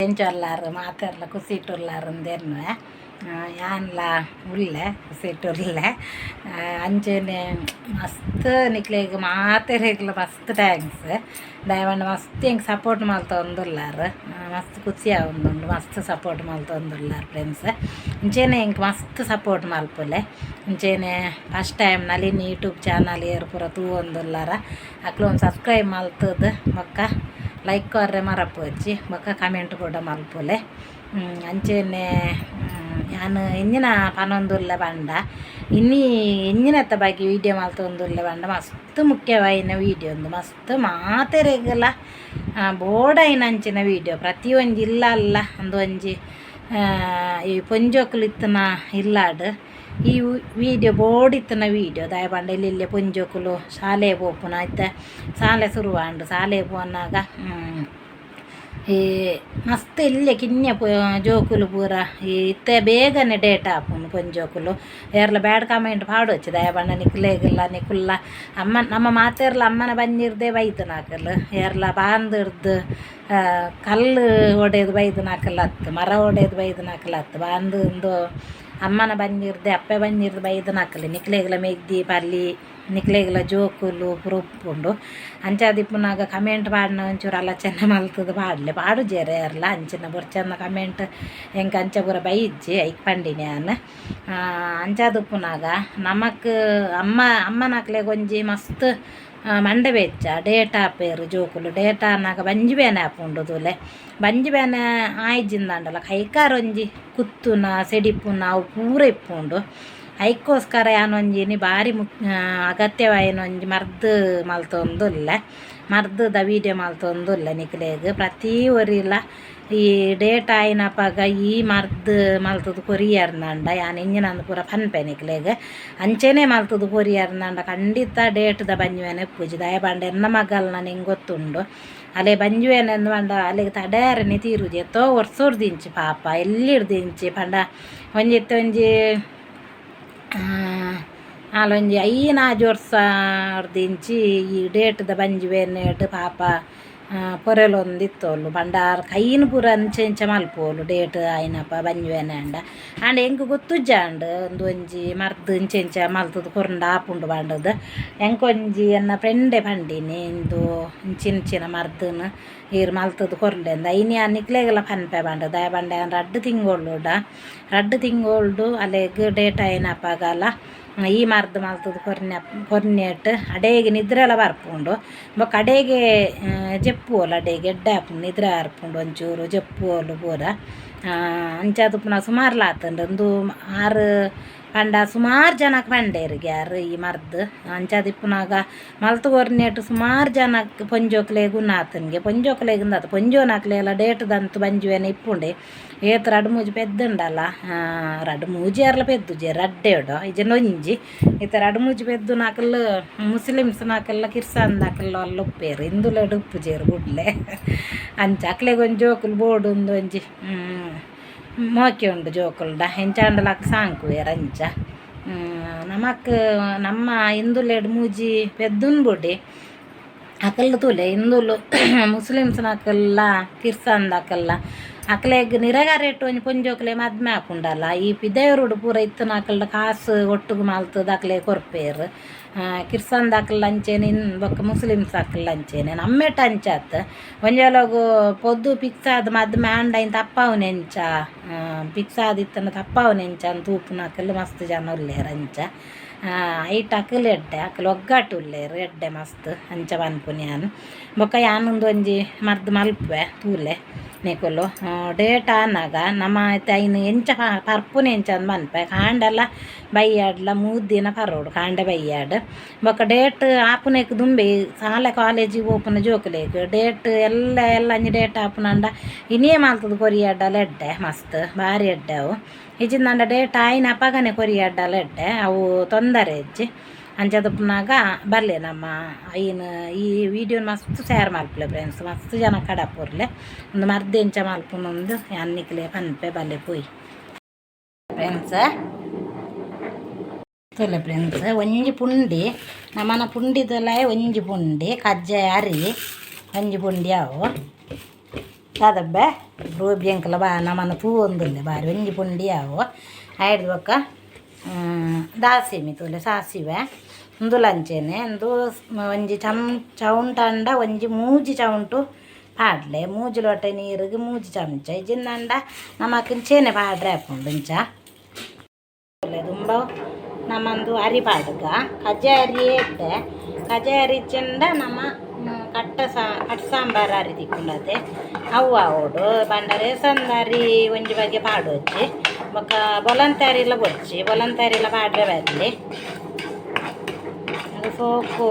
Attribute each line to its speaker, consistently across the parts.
Speaker 1: ಎಂಚ ಉಲ್ಲಾರ್ ಮಾತೆರ್ಲ ಖುಷಿಟ್ ಉಲ್ಲಾರ್ ಅಂದೆರ್ನುವೆ. ಯಾನ್ಲ ಉಲ್ಲೆ, ಖುಷಿಟ್ ಉಲ್ಲೆ. ಅಂಚೆನೆ ಮಸ್ತ್ ನಿಕ್ಲೆಗ್ ಮಾತೆರೆಗ್ಲ ಮಸ್ತ್ thanks. ದಯಮಂಡ ಮಸ್ತ್ ಎಂಕ್ ಸಪೋರ್ಟ್ ಮಲ್ತೊಂದುಲ್ಲಾರ್. ಮಸ್ತ್ ಖುಷಿ ಆವೊಂದುಂಡು. ಮಸ್ತ್ ಸಪೋರ್ಟ್ ಮಲ್ತೊಂದುಲ್ಲಾರ್ ಫ್ರೆಂಡ್ಸ್. ಇಂಚೆನೆ ಎಂಕ್ ಮಸ್ತ್ ಸಪೋರ್ಟ್ ಮಲ್ಪುಲೆ. ಇಂಚೆನೆ first time Nalini YouTube channel ಏರ್ ಪೂರ ತೂವೊಂದುಲ್ಲಾರ, ಅಕ್ಲು ಒಂದು ಸಬ್ಸ್ಕ್ರೈಬ್ ಮಲ್ತದ್ ಬೊಕ್ಕ ಲೈಕ್ ಕೊರ್ರೆ ಮರಪೊಚ್ಚಿ, ಬೊಕ್ಕ ಕಮೆಂಟ್ ಕೂಡ ಮಲ್ಪುಲೆ. ಅಂಚೆನೆ ಯಾನ್ ಎಂಜಿನ ಪನೊಂದುಲ್ಲೆ ಪಂಡ, ಇನಿ ಎಂಜಿನತ್ತ ಬಗ್ಗೆ ವೀಡಿಯೋ ಮಲ್ತೊಂದುಲ್ಲೆ ಪಂಡ, ಮಸ್ತ್ ಮುಖ್ಯವಾಯಿನ ವೀಡಿಯೋ ಉಂದು. ಮಸ್ತ್ ಮಾತೆರೆಗ್ಲ ಬೋಡಾಯಿನಂಚಿನ ವೀಡಿಯೋ. ಪ್ರತಿಯೊಂಜಿ ಇಲ್ಲ ಅಲ್ಲ ಅಂದು ಒಂಜಿ ಈ ಪೊಂಜೋಕುಲು ಇತ್ತಿನ ಇಲ್ಲಾಡ್ ಈ ವೀಡಿಯೋ ಬೋಡಿತ್ತಿನ ವೀಡಿಯೋ. ದಾಯೆ ಪಂಡ ಎಲ್ಲೆಲ್ಲೆ ಪೊಂಜೋಕುಲು ಶಾಲೆ ಪೋಪುನ, ಇತ್ತೆ ಶಾಲೆ ಶುರುವಾಂಡ್. ಶಾಲೆ ಪೋನಾಗ ಈ ಮಸ್ತ್ ಎಲ್ಯ ಕಿನ್ಯ ಜೋಕುಲು ಪೂರ ಈ ಇತ್ತೆ ಬೇಗನೆ ಡೇಟ್ ಆಪುಂಡು. ಪೊಂಜೋಕುಲು ಏರ್ಲ ಬ್ಯಾಡ್ ಕಮೆಂಟ್ ಪಾಡೊಚ್ಚಿ. ದಾಯೆ ಪಂಡ ನಿಕ್ಲೆಗ್ಲ ನಿಕುಲ್ಲ ಅಮ್ಮ ನಮ್ಮ ಮಾತೆರ್ಲ ಅಮ್ಮನ ಬಂಜಿರ್ದೆ ಬೈದನಕುಲು. ಏರ್ಲ ಬಾಂದಿರ್ದು ಕಲ್ಲು ಒಡೆದು ಬೈದನಕುಲು ಅತ್ತು, ಮರ ಒಡೆದು ಬೈದನಕುಲು ಅತ್ತು. ಬಾಂದು ಉಂದು ಅಮ್ಮನ ಬಂಜಿರ್ದೆ, ಅಪ್ಪೆ ಬಂಜಿರ್ದು ಬೈದನಕುಲು. ನಿಕ್ಲೆಗ್ಲ ಮೆಗ್ದಿ ಪಲ್ಲಿ, ನಿಕ್ಲೆಗ್ಲ ಜೋಕುಲು ಪೂರ ಉಪ್ಪುಂಡು. ಅಂಚಾದಿಪ್ಪುನಗ ಕಮೆಂಟ್ ಪಾಡ್ನ ಒಂಚೂರು ಆಲೋಚನೆ ಮಲ್ತುದು ಪಾಡ್ಲೆ. ಪಾಡುಜೆರ್ ಏರ್ಲ ಅಂಚಿನ ಬೊರ್ಚಂದ ಕಮೆಂಟ್. ಎಂಕ್ ಅಂಚ ಪೂರ ಬೈಜ್ಜಿ, ಐಕ್ ಪಂಡಿನಿ ಯಾನ್. ಅಂಚಾದುಪ್ಪುನಗ ನಮಕ್ ಅಮ್ಮ ಅಮ್ಮನಕ್ಲೆಗ್ ಒಂಜಿ ಮಸ್ತ್ ಮಂಡೆ ಬೆಚ್ಚ. ಡೇಟ್ ಆಪೆರ್ ಜೋಕುಲು. ಡೇಟ್ ಆನಗ ಬಂಜಿ ಬೇನೆ ಆಪುಂಡು ತೂಲೆ. ಬಂಜಿ ಬೇನೆ ಆಯ್ಜಿಂದಾಂಡಲ ಕೈಕಾರ್ ಒಂಜಿ ಕುತ್ತುನ, ಸೆಡಿಪುನ ಅವು ಪೂರ ಇಪ್ಪುಂಡು. ಐಕ್ಕೋಸ್ಕರ ಯಾನ್ ಒಂಜಿ ಬಾರಿ ಮುಕ್ ಅಗತ್ಯವಾಯಿನ ಒಂಜಿ ಮರ್ದ್ ಮಲ್ತೊಂದುಲ್ಲೆ. ಮರ್ದ್ದ ವೀಡಿಯೋ ಮಲ್ತೊಂದುಲ್ಲೆ. ನಿಕ್ಲೆಗ್ ಪ್ರತಿ ಒರಿಲ ಈ ಡೇಟ್ ಆಯಿನಪಗ ಈ ಮರ್ದ್ ಮಲ್ತುದು ಕೊರಿಯರ್ಂದಾಂಡ, ಯಾನ್ ಇಂಜಿನಂದ್ ಪೂರ ಪನ್ಪೆ ನಿಕ್ಲೆಗ್, ಅಂಚೆನೆ ಮಲ್ತುದು ಕೊರಿಯರ್ಂದಾಂಡ ಖಂಡಿತ ಡೇಟ್ದ ಬಂಜಿ ಬೇನೆ ಇಪ್ಪುಜಿ. ದಾಯೆ ಪಂಡ ಎನ್ನ ಮಗಲ್ನ ನಿಂಗೆ ಗೊತ್ತುಂಡು. ಅಲೆ ಬಂಜಿ ಬೇನೆ ಅಂದ್ ಪಂಡ ಅಲೆಗ್ ತಡೆಯರನೆ ತೀರುಜಿ. ಏತೋ ವರ್ಸೊರ್ದಿಂಚಿ ಪಾಪ, ಎಲ್ಲಿರ್ದಿಂಚಿ ಪಂಡ ಒಂಜಿತ್ತೆ ಒಂಜಿ ಆಲೊಂಜಿ 5-6 ವರ್ಸರ್ದಿಂಚಿ ಈ ಡೇಟ್ದ ಬಂಜಿ ಬೇನೆಡ್ ಪಾಪ ಪೊರೆಲೊಂದಿತ್ತೋಲು. ಪಂಡ ಆರ್ ಕೈನ್ ಪೂರ ಅಂಚೆ ಇಂಚ ಮಲ್ಪುವೊಲು ಡೇಟ್ ಆಯಿನಪ ಬಂಜಿ ಬೇನೆ ಆಂಡ. ಆಂಡ ಎಂಕ್ ಗೊತ್ತುಜ್ಜಾಂಡ್ ಉಂದು ಒಂಜಿ ಮರ್ದ್ ಇಂಚ ಇಂಚ ಮಲ್ತುದು ಕೊರ್ಂಡ ಆಪುಂಡು ಪಂಡುದು. ಎಂಕೊಂಜಿ ಎನ್ನ ಫ್ರೆಂಡೆ ಪಂಡಿನಿ, ಇಂದು ಇಂಚಿಂಚಿನ ಮರ್ದನ್ ಈರ್ ಮಲ್ತುದು ಕೊರ್ಲೆಂದ್. ಐನ್ ಯಾನ್ ನಿಕ್ಲೆಗ್ಲ ಪನ್ಪೆ ಪಂಡ. ದಾಯೆ ಪಂಡ ಯಾನ್ 2 ತಿಂಗೊಳುಡ, 2 ತಿಂಗೊಳ್ಡು ಅಲೆಗ್ ಡೇಟ್ ಆಯಿನಪಗಲ ಈ ಮರ್ದ್ ಮಲ್ತುದು ಕೊರ್ನ. ಕೊರ್ನೆಟ್ ಅಡೇಗೆ ನಿದ್ರೆಲ ಬರ್ಪುಂಡು. ಬೊಕ್ಕ ಅಡೇಗೆ ಜೆಪ್ಪುವೊಲು. ಅಡೇಗೆ ಎಡ್ಡೆ ಆಪುಂಡು, ನಿದ್ರೆ ಬರ್ಪುಂಡು, ಒಂಚೂರು ಜೆಪ್ಪುವೊಲು ಪೂರ. ಅಂಚಾದ್ ಪುನಃ ಸುಮಾರ್ಲ ಆತುಂಡು. ಉಂದು ಆರು ಪಂಡ ಸುಮಾರು ಜನಕ್ಕೆ ಪಂಡೇರಿಗೆ ಆರು ಈ ಮರ್ದ್. ಅಂಚಾದ್ ಇಪ್ಪುನಗ ಮಲ್ತ್ ಕೊರ್ನೆಟ್ ಸುಮಾರು ಜನಕ್ಕೆ ಪೊಂಜೋಕ್ಲೆಗ್ ಗುಣ ಆತುಂಡ್ಗೆ. ಪೊಂಜೋಕ್ಲೆಗ್ ಇಂದತ್ ಪೊಂಜೋನಕ್ಲೆಲ ಡೇಟ್ದಂತು ಬಂಜಿ ಬೇನೆ ಇಪ್ಪುಂಡೆ. ಏತ್ ರಡ್ಡ್ ಮೂಜಿ ಪೆದ್ದುಂಡಲ, ರಡ್ಡ್ ಮೂಜಿ ಏರ್ಲ ಪೆದ್ದುಜೆರ್, ರಡ್ಡೆಡು ಇಜ್ಜಿಂಡ ಒಂಜಿ. ಇತ್ತೆ ರಡ್ಡ್ ಮೂಜಿ ಪೆದ್ದುನಕುಲು ಮುಸ್ಲಿಮ್ಸ್ನಕಲ್ಲ, ಕಿರ್ಸಂದಕಲ್ಲ ಅಲ್ಲ ಉಪ್ಪೇರು, ಹಿಂದುಲೆಡ್ ಉಪ್ಪುಜೆರ್ ಬುಡ್ಲೆ. ಅಂಚ ಅಕ್ಲೆಗ್ ಒಂಜಿ ಜೋಕುಲು ಬೋಡು ಉಂದು ಒಂಜಿ ಮೋಕೆ ಉಂಡು ಜೋಕುಲ್ಡ. ಎಂಚಾಂಡಲ ಅಕ್ ಸಾಂಕುವೆರ್ ಅಂಚ. ನಮಕ್ ನಮ್ಮ ಹಿಂದುಲೆಡ್ ಮೂಜಿ ಪೆದ್ದುನ್ ಬುಡಿ, ಅಕಲ್ಲು ತೂಲೆ. ಹಿಂದುಲು, ಮುಸ್ಲಿಮ್ಸ್ನಕಲ್ಲ, ಕಿರ್ಸಂದಕಲ್ಲ ಅಕ್ಲೆಗ್ ನಿರಗರೆಟ್ ಒಂಜಿ ಪೊಂಜೋಕ್ಲೆ ಮದ್ಮೆ ಆಪುಂಡಲ್ಲ. ಈ ಪಿದಯೂರುಡು ಪೂರ ಇತ್ತಿನಕಲ್ಡ ಕಾಸು ಒಟ್ಟುಗು ಮಲ್ತುದು ಅಕ್ಲೆಗ್ ಕೊರ್ಪೆರ್. ಕಿರ್ಸಂದಕಲ್ಲ ಅಂಚೆನೆ, ಬೊಕ್ಕ ಮುಸ್ಲಿಮ್ಸ್ ಅಕಲ್ಲ ಅಂಚೆನೆ. ನಮ್ಮೆಟ್ ಅಂಚಾತ್. ಒಂಜೊಲಗು ಪೊದ್ದು ಫಿಕ್ಸ್ ಆದ್ ಮದ್ಮೆ ಆಂಡ ಐನ್ ತಪ್ಪಾವುನ ಎಂಚ, ಫಿಕ್ಸ್ ಆದಿತ್ತಂಡ ತಪ್ಪಾವುನ ಎಂಚ ಅಂದ್ ತೂಪುನಕುಲು ಮಸ್ತ್ ಜನ ಉಲ್ಲೆರ್ ಅಂಚ. ಐಟ್ ಅಕುಲು ಎಡ್ಡೆ, ಅಕುಲು ಒಗ್ಗಟ್ಟು ಉಲ್ಲೆರ್, ಎಡ್ಡೆ ಮಸ್ತ್. ಅಂಚ ಪನ್ಪುನಿ ಯಾನ್. ಬೊಕ್ಕ ಯಾನ್ ಉಂದು ಒಂಜಿ ಮರ್ದ್ ಮಲ್ಪುವೆ, ತೂಲೆ ನಿಕುಲು. ಡೇಟ್ ಆನಗ ನಮ ಇತ್ತೆ ಐನ್ ಎಂಚ ಪರ್ಪುನೆ ಎಂಚ ಅಂದ್ ಪನ್ಪೆ. ಕಾಂಡೆಲ ಬಯ್ಯಾಡ್ಲ 3 ದಿನ ಪರೋಡು, ಕಾಂಡೆ ಬಯ್ಯಾಡ್. ಬೊಕ್ಕ ಡೇಟ್ ಆಪುನೆಕ್ ದುಂಬೆ ಸಾಲೆ ಕಾಲೇಜಿಗೆ ಪೋಪುನ ಜೋಕುಲೆಗ್ ಡೇಟ್ ಎಲ್ಲ ಎಲ್ಲ ಅಂಜಿ ಡೇಟ್ ಆಪುನಂಡ ಇನಿಯೇ ಮಲ್ತುದು ಕೊರಿಯಡ್ಡಲ ಎಡ್ಡೆ, ಮಸ್ತ್ ಬಾರಿ ಎಡ್ಡೆ ಅವು. ಇಜ್ಜಿಂದಂಡ ಡೇಟ್ ಆಯಿನ ಅಪಗನೆ ಕೊರಿಯಡ್ಡಲ ಎಡ್ಡೆ, ಅವು ತೊಂದರೆ ಇಜ್ಜಿ. ಅಂಚ ಬರ್ಲೆ ನಮ್ಮ ಐನ್ ಈ ವಿಡಿಯೋ ಮಸ್ತ್ ಶೇರ್ ಮಲ್ಪುಲೆ ಫ್ರೆಂಡ್ಸ್. ಮಸ್ತ್ ಜನ ಕಡಪುರ್ಲೆ. ಉಂದು ಮರ್ದ್ ಎಂಚ ಮಲ್ಪುನಂದು ಯಾನ್ ನಿಕ್ಲೆ ಪನ್ಪೆ, ಬಲ್ಲೆ ಪೋಯಿ ಫ್ರೆಂಡ್ಸ್. ತೂಲೆ ಫ್ರೆಂಡ್ಸ್, ಒಂಜಿ ಪುಂಡಿ ನಮನ ಪುಂಡಿದಲ ಒಂಜಿ ಪುಂಡಿ ಕಜ್ಜಾಯ ಅರಿ ಒಂಜಿ ಪುಂಡಿ ಅವು. ದಾದಬ್ಬೆ ರೂಬಿ ಎಂಕಲ ಬಾ ನಮನ ತೂವೊಂದುಲ್ಲೆ ಬಾರಿ ಒಂಜಿ ಪುಂಡಿ ಆವು. ಐಡ್ದ್ ಬೊಕ್ಕ ದಾಸಿಮಿ ತೂಲೆ, ಸಾಸಿವೆ ಉಂದುಲ ಅಂಚೆನೆ. ಉಂದು ಒಂಜಿ ಚೌಂಟಂಡ ಒಂಜಿ ಮೂಜಿ ಚೌಂಟು ಪಾಡ್ಲೆ. ಮೂಜಿ ಲೋಟೆ ನೀರಿಗೆ ಮೂಜಿ ಚಮಚ. ಇಜ್ಜಿಂದಂಡ ನಮಕ್ ಇಂಚೆನೆ ಪಾಡ್ರೆ ಆಪುಂಡು ಇಂಚ. ದುಂಬ ನಮಂದು ಅರಿ ಪಾಡುಗ. ಕಜೆ ಅರಿ ಎಡ್ಡೆ. ಕಜೆ ಅರಿ ಇಜ್ಜಿಂಡ ನಮ ಕಟ್ಟ ಸಾ ಕಟ್ ಸಾಂಬಾರು ಅರಿ ತಿಕ್ಕುಂಡತೆ, ಅವು ಆವೊಡು. ಪಂಡ ರೇಸನ್ದ ಅರಿ ಒಂಜಿ ಬಗೆ ಪಾಡೊಚ್ಚಿ. ಬೊಕ್ಕ ಬೊಲಂತೆ ಅರಿಲ ಬೊಡ್ಚಿ, ಬೊಲಂತೆ ಅರಿಲ ಪಾಡ್ರೆ ಬರಲಿ. ಉಂದು ಸೋಕು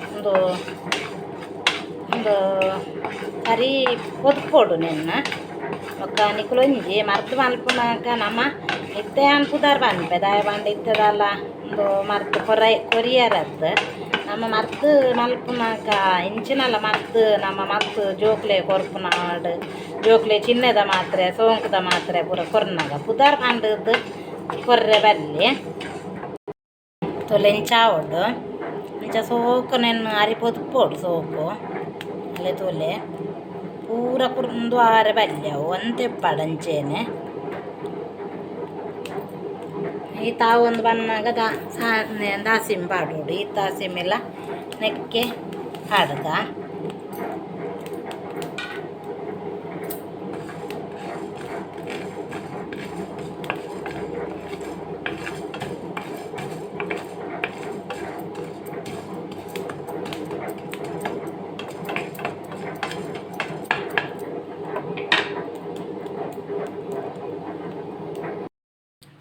Speaker 1: ಉಂದು ಉಂದು ಸರಿ ಪೊದ್ಪೊಡು ನೆನ್ನ. ಬೊಕ್ಕ ನಿಕುಲು ಒಂಜಿ ಮರ್ದ್ ಮಲ್ಪುನಗ ನಮ ಇತ್ತೆ ಯಾನ್ ಪುದರ್ ಪನ್ಪೆ, ದಾಯೆ ಪಂಡ ಇತ್ತೆದಲ್ಲ ಉಂದು ಮರ್ದ್ ಕೊರಿಯರತ್ತ್. ನಮ ಮರ್ದ್ ಮಲ್ಪುನಗ ಇಂಚಿನಲ ಮರ್ದ್ ನಮ ಮಲ್ತ್ ಜೋಕ್ಲೆ ಕೊರ್ಪುನಾಡ್, ಜೋಕ್ಲೆ ಚಿನ್ನೆದ ಮಾತ್ರೆ, ಸೋಂಕುದ ಮಾತ್ರೆ ಪೂರ ಕೊರ್ನಗ ಪುದರ್ ಪಂಡುದು ಕೊರ್ರೆ ಬಲ್ಲಿ. ತೂಲೆ ಇಂಚ ಆವೊಡು. ಇಂಚ ಸೋಕು ನೆನ್ ಅರಿ ಪೊದ್ಪೊಡು ಸೋಕು. ಅಲ್ಲೆ ತೂಲೆ, ಪೂರ ಕುರ್ಂದು ಆರೆ ಬಲ್ಲಿ ಅವು, ಒಂತೆ ಇಪ್ಪಡ್ ಅಂಚೆನೆ. ಈ ತಾವೊಂದು ಬನ್ನಗ ದಾಸಿಮಿ ಪಾಡೊಡು. ಈ ದಾಸಿಮಿಲ ನೆಕ್ಕೆ ಪಾಡುಗ.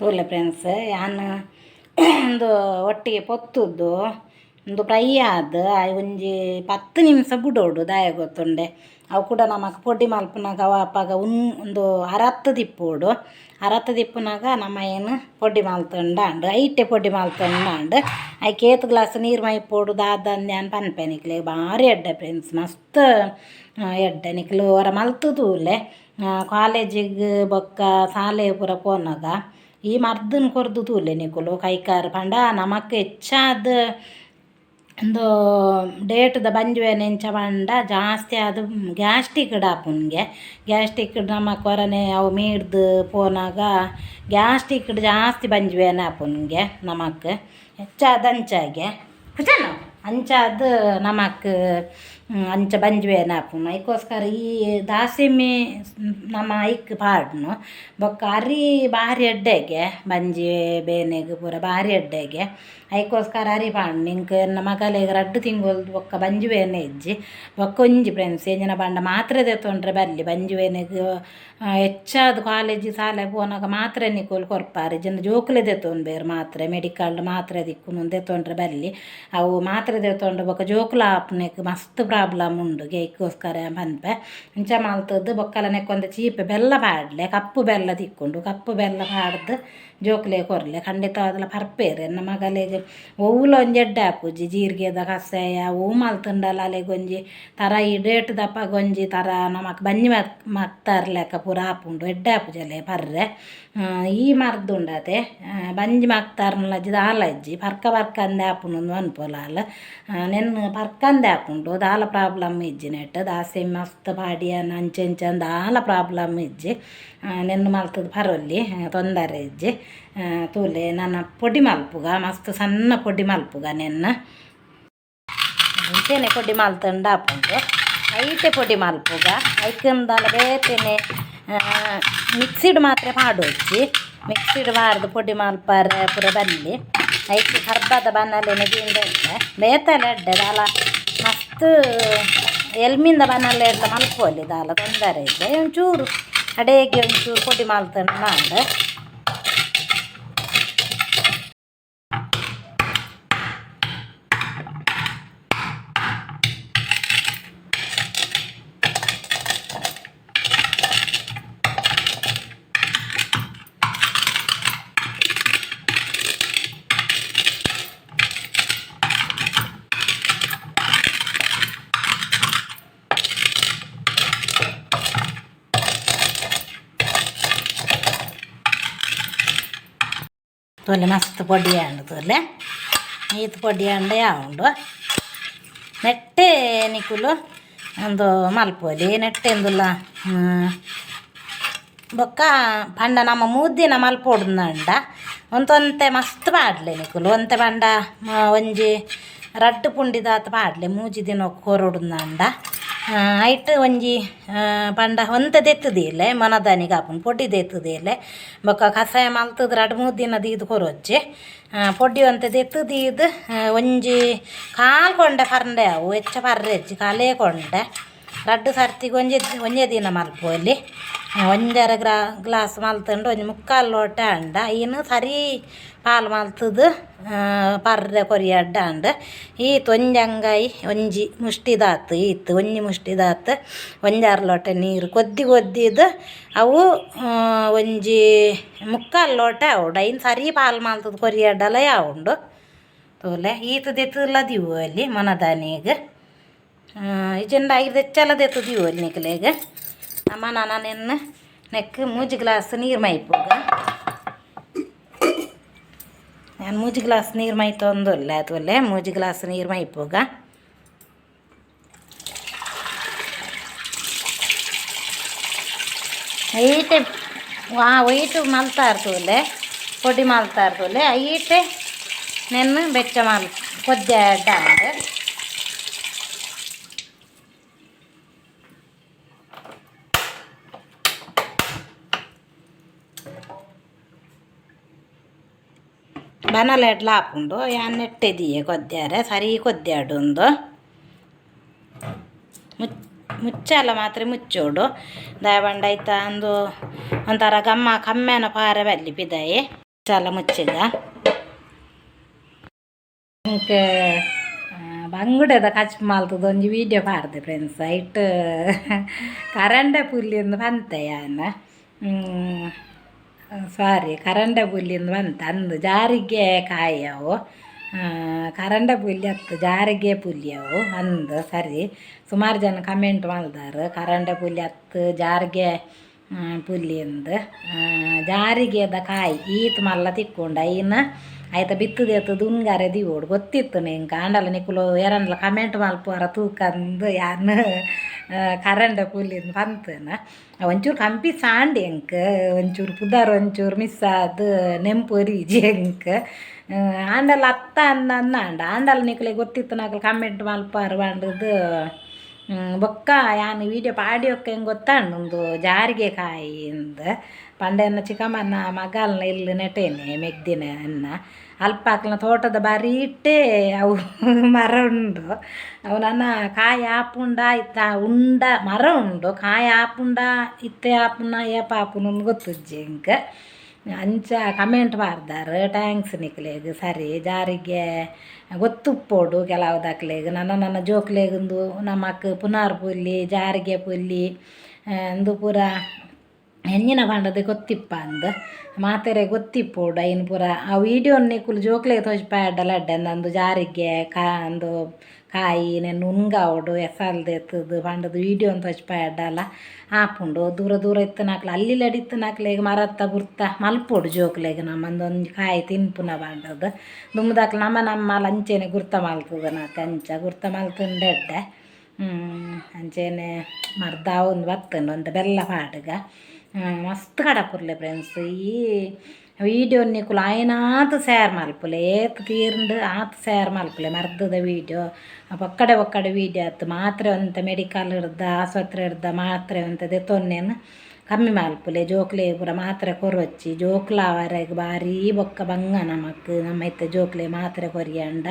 Speaker 1: ತೂಲೆ ಫ್ರೆಂಡ್ಸ್, ಯಾನ್ ಉಂದು ಒಟ್ಟಿಗೆ ಪೊತ್ತುದು ಉಂದು ಫ್ರೈ ಆದ್ ಒಂಜಿ 10 ನಿಮಿಷ ಬುಡೋಡು. ದಾಯೆ ಗೊತ್ತುಂಡೆ? ಅವು ಕೂಡ ನಮಕ್ ಪೊಡಿ ಮಲ್ಪುನಗ ಅವು ಅಪಗ ಉಂದು ಅರತ್ತು ದಿಪ್ಪೊಡು. ಅರತ್ತು ದಿಪ್ಪುನಗ ನಮ ಏನು ಪೊಡಿ ಮಲ್ತುಂಡಾಂಡ್, ಐಟೆ ಪೊಡಿ ಮಲ್ತುಂಡಾಂಡ್. ಐಕ್ ಏತ್ ಗ್ಲಾಸ್ ನೀರು ಮೈಪೊಡು ದಾದಂದ್ ಯಾನ್ ಪನ್ಪೆ ನಿಕ್ಲೆ. ಬಾರಿ ಎಡ್ಡೆ ಫ್ರೆಂಡ್ಸ್, ಮಸ್ತ್ ಎಡ್ಡೆ. ನಿಕ್ಲು ಒರ ಮಲ್ತ್ ತೂಲೆ. ಕಾಲೇಜಿಗ್ ಬೊಕ್ಕ ಶಾಲೆ ಪೂರ ಪೋನಗ ಈ ಮರ್ದನ್ ಕೊರ್ದು ತೂಲೆ ನಿಕುಲು. ಕೈಕಾರ್ ಪಂಡ ನಮಕ್ ಹೆಚ್ಚಾದ್ ಉಂದು ಡೇಟ್ದ ಬಂಜುವೆನ್ ಎಂಚ ಪಂಡ ಜಾಸ್ತಿ ಆದ್ ಗ್ಯಾಸ್ಟ್ರಿಕ್ ಆಪುನ್ಗೆ. ಗ್ಯಾಸ್ಟ್ರಿಕ್ ನಮಕ್ ಒರನೆ ಅವು ಮೀಡ್ದು ಪೋನಾಗ ಗ್ಯಾಸ್ಟ್ರಿಕ್ ಜಾಸ್ತಿ ಬಂಜುವೆನ್ ಆಪುನ್ಗೆ ನಮಕ್ ಹೆಚ್ಚಾದ್. ಅಂಚಾಗೆ ಕುಚನ ಅಂಚಾದ್ ನಮಕ್ ಅಂಚ ಬಂಜುವೆನ್ ಆಪುನು. ಐಕೋಸ್ಕರ ಈ ದಾಸಿಮಿ ನಮ ಐಕ್ ಪಾಡ್ನು. ಬೊಕ್ಕ ಅರಿ ಬಾರಿ ಎಡ್ಡೆಗೆ, ಬಂಜಿ ಬೇನೆಗ್ ಪೂರ ಬಾರಿ ಎಡ್ಡೆಗೆ. ಐಕೋಸ್ಕರ ಅರಿ ಪಾಡ್ನು. ಎಂಕ್ ಎನ್ನ ಮಗಲೆಗ್ 2 ತಿಂಗೊಲ್ದು ಬೊಕ್ಕ ಬಂಜಿ ಬೇನೆ ಇಜ್ಜಿ. ಬೊಕ್ಕ ಒಂಜಿ ಫ್ರೆಂಡ್ಸ್, ಎಂಚಿನ ಪಂಡ ಮಾತ್ರೆ ದೆತೊಂಡ್ರೆ ಬಲ್ಲಿ ಬಂಜಿ ಬೇನೆಗ್. ಹೆಚ್ಚಾದ್ ಕಾಲೇಜ್ ಶಾಲೆ ಪೋನಾಗ ಮಾತ್ರೆ ನಿಕುಲು ಕೊರ್ಪಾರ್, ಇಜ್ಜಿಂಡ ಜೋಕುಲೆ ದೆತೊನ್ಬೆರ್ ಮಾತ್ರೆ. ಮೆಡಿಕಲ್ ಮಾತ್ರೆ ತಿಕ್ಕುನು, ದೆತೊಂಡ್ರೆ ಬಲ್ಲಿ. ಅವು ಮಾತ್ರೆ ದೆತೊಂಡ ಬೊಕ್ಕ ಜೋಕುಲು ಆಪುನೆಕ್ ಮಸ್ತ್ ಪ್ರಾಬ್ಲಮ್ ಉಂಡು. ಐಕೋಸ್ಕರ ಪನ್ಪೆ. ಇಂಚ ಮಲ್ತದ್ದು ಬೊಕ್ಕಲ ನೆಕ್ಕೊಂದು ಚೀಪೆ ಬೆಲ್ಲ ಪಾಡ್ಲೆ. ಕಪ್ಪು ಬೆಲ್ಲ ತಿಕ್ಕುಂಡು, ಕಪ್ಪು ಬೆಲ್ಲ ಪಾಡ್ದು ಜೋಕುಲೆ ಕೊರ್ಲೆ, ಖಂಡಿತವಾದ್ಲ ಪರ್ಪೇರು. ಎನ್ನ ಮಗಲೆಗ್ ಒವ್ಲ ಒಂಜಿ ಎಡ್ಡೆ ಆಪುಜಿ. ಜೀರಿಗೆದ ಕಷಾಯ ಒವು ಮಲ್ತುಂಡಲ ಅಲೆಗ್ ಒಂಜಿ ತರ. ಈ ಡೇಟ್ ದಪಗ ಒಂಜಿ ತರ ನಮಕ್ ಬಂಜಿ ಮಕ್ತಾರ್ ಲೆಕ್ಕ ಪೂರ ಆಪುಂಡು, ಎಡ್ಡೆ ಆಪುಜಲೆ ಪರ್ರೆ. ಈ ಮರ್ದ್ ಉಂಡತೆ, ಬಂಜಿ ಮಕ್ತಾರ್ನಲಜ್ಜಿ ದಾಲ ಇಜ್ಜಿ. ಪರ್ಕ ಪರ್ಕಂದೆ ಆಪುಂಡು ಪನ್ಪೊಲು ಆಲ್. ನೆನ್ ಪರ್ಕಂದೆ ಆಪುಂಡು, ದಾಲ ಪ್ರಾಬ್ಲಮ್ ಇಜ್ಜಿ ನೆಟ್. ದಾಸೆಮಿ ಮಸ್ತ್ ಪಾಡಿಯನ ಅಂಚ ಇಂಚ ದಾಲ ಪ್ರಾಬ್ಲಮ್ ಇಜ್ಜಿ. ನೆನ್ ಮಲ್ತುದು ಪರೊಲಿ, ತೊಂದರೆ ಇಜ್ಜಿ. ತೂಲೆ, ನನ ಪೊಡಿ ಮಲ್ಪುಗ. ಮಸ್ತ್ ಸಣ್ಣ ಪೊಡಿ ಮಲ್ಪುಗ ನೆನ್ನ. ಇಂಚೆನೆ ಪೊಡಿ ಮಲ್ತುಂಡ ಆಪುಂಡು. ಐತೆ ಪೊಡಿ ಮಲ್ಪುಗ. ಐಕಂದಾಲ ಬೇತೆನೆ ಮಿಕ್ಸಿಡ್ ಮಾತ್ರ ಪಾಡೊಚ್ಚಿ. ಮಿಕ್ಸಿಡ್ ಪಾಡ್ದು ಪೊಡಿ ಮಲ್ಪರೆ ಪೂರ ಬಲ್ಲಿ. ಐಕ್ ಕರ್ಬದ ಬನಲೆನೆ ದೀಂಡ ಎಡ್ಡೆ, ಬೇತೆಲ ಎಡ್ಡೆ. ದಾಲ ಮಸ್ತ್ ಎಲ್ಮಿಂದ ಬನಲೆಡ್ಲ ಮಲ್ಪೊಲಿ, ದಾಲ ತೊಂದರೆ ಇಜ್ಜಿ. ಒಂಚೂರು ಅಡೇಗೆ ಒಂಚೂರು ಪೊಡಿ ಮಲ್ತುಂಡ ಆಂಡ್. ತೂಲೆ, ಮಸ್ತ್ ಪೊಡಿ ಆಂಡ್ ತೂಲೆ. ಈತ್ ಪೊಡಿ ಆಂಡ ಯಾವುಂಡು. ನೆಟ್ಟೆ ನಿಕುಲು ಉಂದು ಮಲ್ಪೊಲಿ ನೆಟ್ಟೆಂದುಲ ಬೊಕ್ಕ ಪಂಡ ನಮ್ಮ ಮೂಜಿ ದಿನ ಮಲ್ಪೊಡುಂಡ ಒಂತೊಂತೆ ಮಸ್ತ್ ಪಾಡ್ಲೆ ನಿಕುಲು ಒಂತೆ ಪಂಡ ಒಂಜಿ ರಡ್ಡ್ ಪುಂಡಿದಾತ್ ಪಾಡ್ಲೆ ಮೂಜಿ ದಿನೊಕು ಕೊರೊಡುಂದಾಂಡ ಐಟ್ ಒಂಜಿ ಪಂಡ ಒಂತೆ ದೆತ್ತುದೀಲೆ ಮನದಾನಿಗ್ ಆಪುಂಡು ಪೊಡಿ ದೆತ್ತುದೀಲೆ ಬೊಕ್ಕ ಕಷಾಯ ಮಲ್ತುದು ರಡ್ಡ್ ಮೂಜಿ ದಿನ ದೀದ್ ಕೊರೊಚ್ಚಿ ಪೊಡಿ ಒಂತೆ ದೆತ್ತು ದೀದ್ ಒಂಜಿ ಕಾಲ್ ಕೊಂಡೆ ಪರ್ಂಡೆ ಅವು ಹೆಚ್ಚ ಪರ್ರೆಜ್ಜಿ ಕಾಲೇ ಕೊಂಡೆ ರಡ್ಡ್ ಸರ್ತಿಗ್ ಒಂಜಿ ಒಂಜೇ ದಿನ ಮಲ್ಪೊಲಿ ಒಂಜರೆ ಗ್ಲಾಸ್ ಮಲ್ತುಂಡ ಒಂಜಿ ಮುಕ್ಕಾಲು ಲೋಟ ಆಂಡ ಐನ್ ಸರಿ ಪಾಲ್ ಮಲ್ತುದು ಪರ್ರೆ ಕೊರಿಯಡ್ಡ ಆಂಡ್ ಈತ್ ಒಂಜಿ ಅಂಗೈ ಒಂಜಿ ಮುಷ್ಟಿದಾತ್ ಈತ್ ಒಂಜಿ ಮುಷ್ಟಿದಾತ್ ಒಂಜಾರು ಲೋಟ ನೀರು ಕೊದ್ದಿ ಕೊದ್ದಿದ್ ಅವು ಒಂಜಿ ಮುಕ್ಕಾಲು ಲೋಟ ಆವೊಡು ಐನ್ ಸರಿ ಪಾಲ್ ಮಲ್ತುದು ಕೊರಿಯಡ್ಡಲ ಯಾವುಂಡು ತೂಲೆ ಈತ್ ದೆತ್ತುಲ ದೀವೊಲಿ ಮನದಾನಿಗ್ ಇಜ್ಜಿಂಡ ಐರ್ದ್ ಎಚ್ಚಲ ದೆತ್ತ್ ದೀವೊಲಿ ನಿಕಲೆಗ್ ನಮ ನನ ನೆನ್ನ್ ನೆಕ್ಕ್ ಮೂಜಿ ಗ್ಲಾಸ್ ನೀರು ಮೈಪುಗ ಯಾನ್ ಮೂಜಿ ಗ್ಲಾಸ್ ನೀರು ಮೈತೊಂದುಲ್ಲೆ ತೂಲೆ ಮೂಜಿ ಗ್ಲಾಸ್ ನೀರು ಮೈಪುಗ ಐಟೆ ವಾ ಒಯ್ಟ್ ಮಲ್ತಾರ್ ತೂಲೆ ಪೊಡಿ ಮಲ್ತಾರ್ ತೂಲೆ ಐಟೆ ನೆನ್ನ್ ಬೆಚ್ಚ ಮಲ್ ಕೊದ್ದೆ ಆಂಡ್. ಬನಲೆಡ್ಲ ಆಪುಂಡು ಯಾನ್ ನೆಟ್ಟೆ ದೀಯೆ ಕೊದ್ಯಾರೆ ಸರಿ ಕೊದ್ಯಾಡು ಉಂದು ಮುಚ್ಚಾಲ ಮಾತ್ರ ಮುಚ್ಚೋಡು ದಾಯೆ ಪಂಡ ಐತ ಉಂದು ಒಂಥರ ಗಮ್ಮ ಕಮ್ಮೆನ ಪಾರೆ ಬಲ್ಲಿ ಪಿದಾಯಿ ಮುಚ್ಚಾಲ ಮುಚ್ಚಿಗ ಎಂಕ್ ಬಂಗುಡೆದ ಕಚ್ಪು ಮಲ್ತುದು ಒಂಜಿ ವೀಡಿಯೋ ಪಾಡ್ದೆ ಫ್ರೆಂಡ್ಸ್ ಐಟ್ ಕರಂಡೆ ಪುಲ್ಲಿಂದು ಪಂತೆ ಯಾನ್ ಸಾರಿ ಕರಂಡೆ ಪುಲ್ಲಿಂದು ಪಂತೆ ಅಂದು ಜಾರಿಗೆ ಕಾಯಿ ಅವು ಕರಂಡೆ ಪುಲ್ಲಿ ಅತ್ತು ಜಾರಿಗೆ ಪುಲ್ಲಿ ಅವು ಅಂದ್ ಸರಿ ಸುಮಾರು ಜನ ಕಮೆಂಟ್ ಮಲ್ದಾರ್ ಕರಂಡೆ ಪುಲ್ಲಿ ಅತ್ತು ಜಾರಿಗೆ ಪುಲ್ಲಿಂದು ಜಾರಿಗೆದ ಕಾಯಿ ಈತ್ ಮಲ್ಲ ತಿಕ್ಕುಂಡು ಐನ್ ಐತ ಬಿತ್ತು ದೆತ್ತುದು ಉಂಗಾರೆ ದೀವೊಡು ಗೊತ್ತಿತ್ತು ಎಂಕ್ ಆಂಡಲ ನಿಕುಲು ಏರಂಡಲ ಕಮೆಂಟ್ ಮಲ್ಪುವರ ತೂಕಂದು ಯಾನ್ ಕರಂಡೆ ಪುಲ್ಲಿಂದು ಪಂತುನ ಒಂಚೂರು ಕಂಪಿ ಸಾಂಡ್ ಎಂಕ್ ಒಂಚೂರು ಪುದರ್ ಒಂಚೂರು ಮಿಸ್ ಆದ್ ನೆಂಪು ಒರಿಜಿ ಎಂಕ್ ಆಂಡಲ ಅತ್ತ ಅಂದ್ ಅಂದ್ ಆಂಡಲ ನಿಕುಲೆಗ್ ಗೊತ್ತಿತ್ತು ನಕುಲು ಕಮೆಂಟ್ ಮಲ್ಪುವರ್ ಪಂಡುದು ಬೊಕ್ಕ ಯಾನ್ ವೀಡಿಯೋ ಪಾಡಿ ಬೊಕ್ಕ ಎಂಕ್ ಗೊತ್ತಾಂಡ್ ಉಂದು ಜಾರಿಗೆ ಕಾಯಿ ಇಂದ್ ಪಂಡ ಎನ್ನ ಚಿಕ್ಕಮ್ಮನ ಮಗಲ್ನ ಇಲ್ಲ್ ನೆಟೇನೆ ಮೆಗ್ದಿನ ಎನ್ನ ಅಲ್ಪ ಅಕ್ಲ್ನ ತೋಟದ ಬರೀಟೇ ಅವು ಮರ ಉಂಡು ಅವು ನನ ಕಾಯಿ ಆಪುಂಡ ಇತ್ತ ಉಂಡ ಮರ ಉಂಡು ಕಾಯಿ ಆಪುಂಡ ಇತ್ತೆ ಆಪುನ ಏಪ ಆಪುಂಡು ಗೊತ್ತುಜ್ಜಿ ಎಂಕ್ ಅಂಚ ಕಮೆಂಟ್ ಪಾಡ್ದಾರ್ thanks ನಿಕ್ಲೆಗ್ ಸರಿ ಜಾರಿಗೆ ಗೊತ್ತುಪ್ಪೊಡು ಕೆಲವುದಕ್ಲೆಗ್ ನನ ನನ ಜೋಕ್ಲೆಗ್ ಉಂದು ನಮಕ್ ಪುನರ್ ಪುಲ್ಲಿ ಜಾರಿಗೆ ಪುಲ್ಲಿ ಉಂದು ಪೂರ ಎಂಚಿನ ಪಂಡದ್ ಗೊತ್ತಿಪ್ಪಂದ್ ಮಾತೆರೆಗ್ ಗೊತ್ತಿಪ್ಪೊಡು ಐನ್ ಪೂರ ಆ ವೀಡಿಯೋ ನಿಕುಲು ಜೋಕ್ಲೆಗ್ ತೋಜಿಪಾಯೆರ್ಡಲ ಎಡ್ಡೆ ಅಂದು ಜಾರಿಗೆ ಉಂದು ಕಾಯಿ ನೆನ್ನ್ ಉನ್ಗಾವೊಡು ಎಸಲ್ ದೆತ್ತುದು ಪಂಡುದು ವೀಡಿಯೋ ತೋಜಿಪಾಯೆರ್ಡಲ ಆಪುಂಡು ದೂರ ದೂರ ಇತ್ತಿನಕ್ಲು ಅಲ್ಲಿಲ್ಲಡ್ ಇತ್ತಿನಕ್ಲೆಗ್ ಮರತ್ತ ಗುರ್ತ ಮಲ್ಪೊಡು ಜೋಕ್ಲೆಗ್ ನಮ ಉಂದೊಂಜಿ ಕಾಯಿ ತಿನ್ಪುನ ಪಂಡುದು ದುಂಬುದಕ್ಲು ನಮ ನಮ್ಮಲ ಅಂಚೆನೆ ಗುರ್ತ ಮಲ್ತುದನತ ಅಂಚ ಗುರ್ತ ಮಲ್ತುಂಡ ಎಡ್ಡೆ ಅಂಚೆನೆ ಮರ್ದ್ ಆವೊಂದು ಬತ್ತುಂಡು ಒಂತೆ ಬೆಲ್ಲ ಪಾಡುಗ ಮಸ್ತ್ ಕಡಪುರ್ಲೆ ಫ್ರೆಂಡ್ಸ್ ಈ ವೀಡಿಯೋ ನಿಕುಲು ಆಯಿನಾತ್ ಶೇರ್ ಮಲ್ಪುಲೆ ಏತ್ ತೀರ್ಂಡ್ ಆತ್ ಶೇರ್ ಮಲ್ಪುಲೆ ಮರ್ದದ ವೀಡಿಯೋ ಪೊಕ್ಕಡೆ ಪೊಕ್ಕಡೆ ವೀಡಿಯೋ ಅತ್ತ್ ಮಾತ್ರೆ ಒಂತೆ ಮೆಡಿಕಲ್ ಇರ್ದ ಆಸ್ಪತ್ರೆ ಇರ್ದ ಮಾತ್ರೆ ಒಂತೆ ದೆತೊನ್ನೆನ್ ಕಮ್ಮಿ ಮಲ್ಪುಲೆ ಜೋಕ್ಲೆಗ್ ಪೂರ ಮಾತ್ರೆ ಕೊರೊಚ್ಚಿ ಜೋಕ್ಲು ಆವರೆಗ್ ಬಾರಿ ಬೊಕ್ಕ ಬಂಗ ನಮಕ್ ನಮ ಇತ್ತೆ ಜೋಕ್ಲೆಗ್ ಮಾತ್ರೆ ಕೊರಿಯಂಡ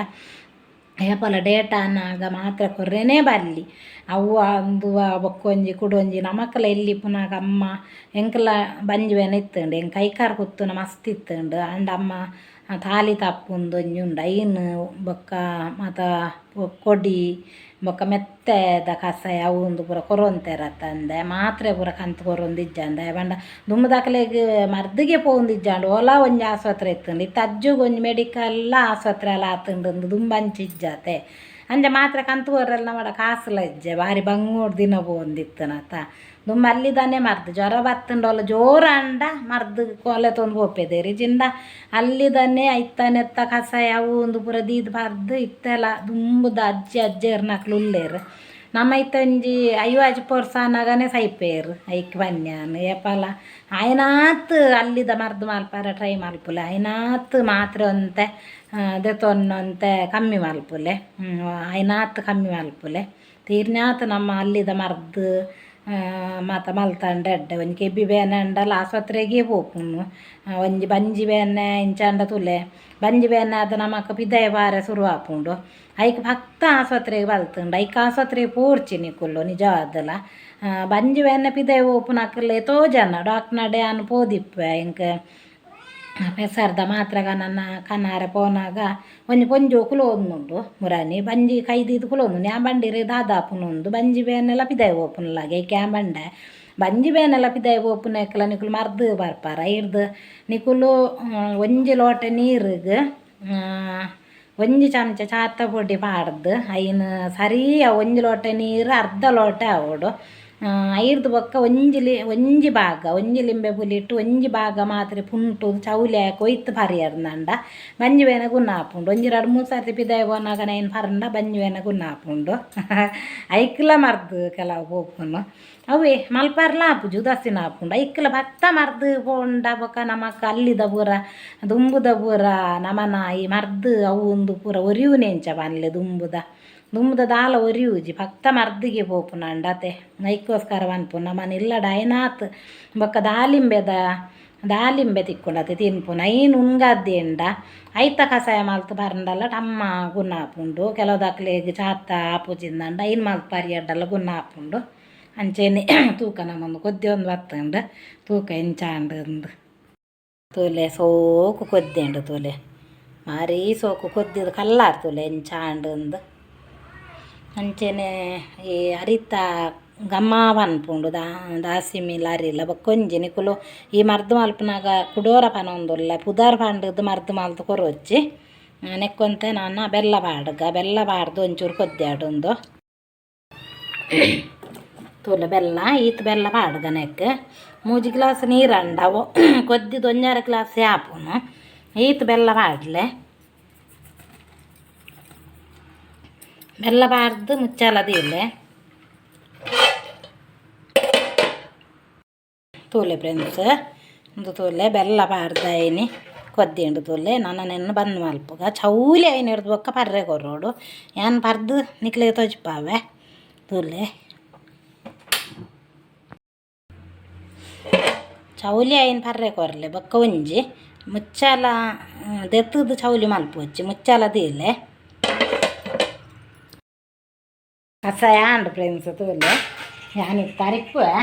Speaker 1: ಏಪಲ ಡೇಟ್ ಆನಗ ಮಾತ್ರೆ ಕೊರ್ರೆನೇ ಬಲ್ಲಿ ಅವು ಅಂದು ಬೊಕ್ಕೊಂಜಿ ಕುಡೊಂಜಿ ನಮಕ್ಲ ಎಲ್ಲಿ ಇಪ್ಪುನಗ ಅಮ್ಮ ಎಂಕ್ಲ ಬಂಜಿ ಬೇನೆ ಇತ್ತುಂಡು ಎಂಕ್ ಕೈಕಾರ್ ಕುತ್ತುನ ಮಸ್ತ್ ಇತ್ತುಂಡು ಆಂಡ ಅಮ್ಮ ತಾಲಿ ತಪ್ಪುಂದು ಒಂಜಿ ಉಂಡು ಐನ್ ಬೊಕ್ಕ ಮಾತ ಕೊಡಿ ಬೊಕ್ಕ ಮೆತ್ತೆದ ಕಷಾಯ ಅವು ಉಂದು ಪೂರ ಕೊರೊಂತೆರತ್ತಂದೆ ಮಾತ್ರೆ ಪೂರ ಕಂತ್ ಕೊರೊಂದಿಜ್ಜಂದೆ ದಾಯೆ ಪಂಡ ದುಂಬುದಕ್ಲೆಗ್ ಮರ್ದಿಗೆ ಪೋವೊಂದಿಜ್ಜಾಂಡ್ ಓಲ ಒಂಜಿ ಆಸ್ಪತ್ರೆ ಇತ್ತುಂಡು ಇತ್ತೆ ಅಜ್ಜುಗ್ ಒಂಜಿ ಮೆಡಿಕಲ್ಲ ಆಸ್ಪತ್ರೆ ಅಲ ಆತುಂಡು ಉಂದು ದುಂಬು ಅಂಚ ಇಜ್ಜತೆ ಅಂಚ ಮಾತ್ರೆ ಕಂತ್ ಕೊರ್ರೆಲ ನಮಡ ಕಾಸುಲ ಇಜ್ಜೆ ಬಾರಿ ಬಂಗೋಡು ದಿನ ಪೋವೊಂದಿತ್ತುನತ ದುಂಬು ಅಲ್ಲಿದಾನೆ ಮರ್ದ್ ಜ್ವರ ಬತ್ತುಂಡೋಲ ಜೋರಾಂಡ ಮರ್ದ್ ಕೋಲೆ ತೊಂದು ಪೋಪೆದೆರ್ ಇಜ್ಜಿಂಡ ಅಲ್ಲಿದನೆ ಐತ ಕಷಾಯ ಅವು ಉಂದು ಪೂರ ದೀದ್ ಪರ್ದ್ ಇತ್ತೆಲ ದುಂಬುದ ಅಜ್ಜಿ ಅಜ್ಜೆರ್ನಕ್ಲು ಉಲ್ಲೆರ್ ನಮ್ಮ ಇತ್ತೊಂಜಿ 50 ವರ್ಷ ಆನಗನೆ ಸೈಪೇರು ಐಕ್ ಬನ್ಯಾನ್ ಏಪಲ ಆಯ್ನಾತ್ ಅಲ್ಲಿದ ಮರ್ದ್ ಮಲ್ಪರ ಟ್ರೈ ಮಲ್ಪುಲೆ ಆಯ್ನಾತ್ ಮಾತ್ರೆ ಒಂತೆ ದೆತೊನ್ನೊಂತೆ ಕಮ್ಮಿ ಮಲ್ಪುಲೆ ಆಯ್ನಾತ್ ಕಮ್ಮಿ ಮಲ್ಪುಲೆ ತೀರ್ನಾತ್ ನಮ್ಮ ಅಲ್ಲಿದ ಮರ್ದ್ ಮಾತ ಮಲ್ತಂಡ ಎಡ್ಡೆ ಒಂಜಿ ಕೆಬಿ ಬೇನೆ ಅಂಡಲ ಆಸ್ಪತ್ರೆಗೆ ಪೋಪುನು ಒಂಜಿ ಬಂಜಿ ಬೇನೆ ಇಂಚಾಂಡ ತುಲೆ ಬಂಜಿ ಬೇನೆ ಅದು ನಮಕ್ ಪಿದಯ ಬಾರೆ ಶುರು ಆಪುಂಡು ಐಕ್ ಭಕ್ತ ಆಸ್ಪತ್ರೆಗೆ ಬಲ್ತುಂಡು ಐಕ್ ಆಸ್ಪತ್ರೆಗೆ ಪೋರ್ಚಿ ನಿಕುಲು ನಿಜವಾದಲ ಬಂಜಿ ಬೇನೆ ಪಿದಯ ಪೋಪುನಕುಲು ಏತೋ ಜನ ಡಾಕ್ಟ್ನಡೆ ಯಾನ್ ಪೋದಿಪ್ಪೆ ಎಂಕ್ ಪೆಸರ್ದ ಮಾತ್ರೆಗ ನನ್ನ ಕನಾರೆ ಪೋನಾಗ ಒಂಜಿ ಪೊಂಜೋ ಕುಲೋಂದುಂಡು ಮುರಾನಿ ಬಂಜಿ ಕೈದೀದ್ ಕುಲೋಂದುಂಡು ಯಾನ್ ಬಂಡಿರ್ ದಾದಾಪುನುಂದು ಬಂಜಿ ಬೇನೆಲ ಪಿದಯಿ ಪೋಪುನಲಾಗೆ ಐಕ್ ಯಾನ್ ಬಂಡೆ ಬಂಜಿ ಬೇನೆಲ ಪಿದಯಿ ಪೋಪುನಕ್ಲ ನಿಕುಲು ಮರ್ದ್ ಬರ್ಪಾರ ಐರ್ದ್ ನಿಕುಲು ಒಂಜಿ ಲೋಟೆ ನೀರುಗ್ ಒಂಜಿ ಚಮಚ ಚಾತ ಪೊಡಿ ಪಾಡ್ದ್ ಐನ್ ಸರಿ ಒಂಜಿ ಲೋಟೆ ನೀರು ಅರ್ಧ ಲೋಟೆ ಆವೊಡು ಐರ್ದ್ ಬೊಕ್ಕ ಒಂಜಿ ಒಂಜಿ ಭಾಗ ಒಂಜಿ ಲಿಂಬೆ ಪುಲಿಟ್ ಒಂಜಿ ಭಾಗ ಮಾತ್ರೆ ಪುಂಟು ಚೌಲಿ ಕೊಯ್ತು ಪರಿಯರ್ನಂಡ ಬಂಜಿ ಬೇನೆ ಗುಣ ಆಪುಂಡು ಒಂಜಿ ರಡ್ಡ್ ಮೂರು ಸರ್ತಿ ಪಿದಯಿ ಪೋನಗ ಐನ್ ಪರಂಡ ಬಂಜಿ ಬೇನೆ ಗುಣ ಆಪುಂಡು ಐಕ್ಲ ಮರ್ದ್ ಕೆಲವು ಪೋಪುನು ಅವೇ ಮಲ್ಪರ್ಲ ಆಪುಜಿ ಉದಾಸೀನ ಆಪುಂಡು ಐಕ್ಲ ಭಕ್ತ ಮರ್ದ್ ಪೋಂಡ ಬೊಕ್ಕ ನಮಕ್ ಅಲ್ಲಿದ ಪೂರ ದುಂಬುದ ಪೂರ ನಮನ ಈ ಮರ್ದ್ ಅವು ಉಂದು ಪೂರ ಒರಿಯುನೆ ಇಂಚ ಪನ್ಲೆ ದುಂಬುದ ದುಂಬುದ ದಾಲ ಒರಿಯುಜಿ ಭಕ್ತ ಮರ್ದಿಗೆ ಪೋಪುನಂಡ ಅತೆ ಐಕ್ಕೋಸ್ಕರ ಪನ್ಪುನು ನಮನ ಇಲ್ಲಡ ಆಯ್ನಾತ್ ಬೊಕ್ಕ ದಾಲಿಂಬೆದ ದಾಲಿಂಬೆ ತಿಕ್ಕುಂಡತೆ ತಿನ್ಪುನ ಐನ್ ಉನ್ಗದ್ದೇಂಡ ಐತ ಕಷಾಯ ಮಲ್ತ್ ಪರ್ಂಡಲ ಟಮ್ಮ ಗುಣ ಆಪುಂಡು ಕೆಲವುದಕ್ಲೆಗ್ ಚಾತ ಆಪುಜಿಂದಂಡ ಐನ್ ಮಲ್ತ್ ಪರಿಯಡ್ಡಲ ಗುಣ ಆಪುಂಡು ಅಂಚೆನೆ ತೂಕ ನಮೊಂದು ಕೊದ್ದಿ ಒಂದು ಬತ್ತುಂಡು ತೂಕ ಎಂಚಾಂಡ್ ಅಂದ್ ತೂಲೆ ಸೋಕು ಕೊದ್ದಿಂಡು ತೂಲೆ ಮಾರಿ ಸೋಕು ಕೊದ್ದಿದ್ ಕಲ್ಲಾರ್ ತೂಲೆ ಎಂಚಾಂಡ್ ಅಂದ್ ಅಂಚೆನೆ ಈ ಅರಿತ ಗಮ್ಮ ಪನ್ಪುಂಡು ದಾಸಿಮಿಲ ಅರಿಲ ಬೊಕ್ಕ ಒಂಜಿ ನಿಕುಲು ಈ ಮರ್ದ್ ಮಲ್ಪುನಗ ಕುಡೋರ ಪನೊಂದುಲ್ಲ ಪುದರ್ ಪಂಡುದು ಮರ್ದ್ ಮಲ್ತ್ ಕೊರೊಚ್ಚಿ ನೆಕ್ಕೊಂತೆ ನನ ಬೆಲ್ಲ ಪಾಡ್ಗ ಬೆಲ್ಲ ಪಾಡ್ದು ಒಂಚೂರು ಕೊದ್ಯಾಡುಂದು ತೂಲೆ ಬೆಲ್ಲ ಈತ್ ಬೆಲ್ಲ ಪಾಡ್ಗ ನೆಕ್ ಮೂಜಿ ಗ್ಲಾಸ್ ನೀರಂಡ ಅವು ಕೊದ್ದಿದ್ ಒಂಜಾರ ಗ್ಲಾಸ್ ಆಪುನು ಈತ್ ಬೆಲ್ಲ ಪಾಡ್ಲೆ ಬೆಲ್ಲ ಪಾಡ್ದು ಮುಚ್ಚಾಲ ದೀಲೆ ತೂಲೆ ಫ್ರೆಂಡ್ಸ್ ಉಂದು ತೂಲೆ ಬೆಲ್ಲ ಪಾಡ್ದು ಐನಿ ಕೊದ್ದಿಂಡು ತೂಲೆ ನನ ನೆನ್ ಬಂದ್ ಮಲ್ಪುಗ ಚೌಲಿ ಐನ್ ಹಿಡ್ದು ಬೊಕ್ಕ ಪರ್ರೆ ಕೊರೊಡು ಯಾನ್ ಪರ್ದು ನಿಕ್ಲೆಗ್ ತೋಜಿಪಾವೆ ತೂಲೆ ಚೌಲಿ ಐನ್ ಪರ್ರೆ ಕೊರ್ಲೆ ಬೊಕ್ಕ ಒಂಜಿ ಮುಚ್ಚಾಲ ದೆತ್ತುದು ಚೌಲಿ ಮಲ್ಪೊಚ್ಚಿ ಮುಚ್ಚಾಲ ದೀಲೆ ಕಷಾಯ ಆಂಡ್ ಫ್ರೆಂಡ್ಸ್ ತೂಲೆ ಯಾನ್ ಇತ್ತೆ ಅರಿಪುವೆ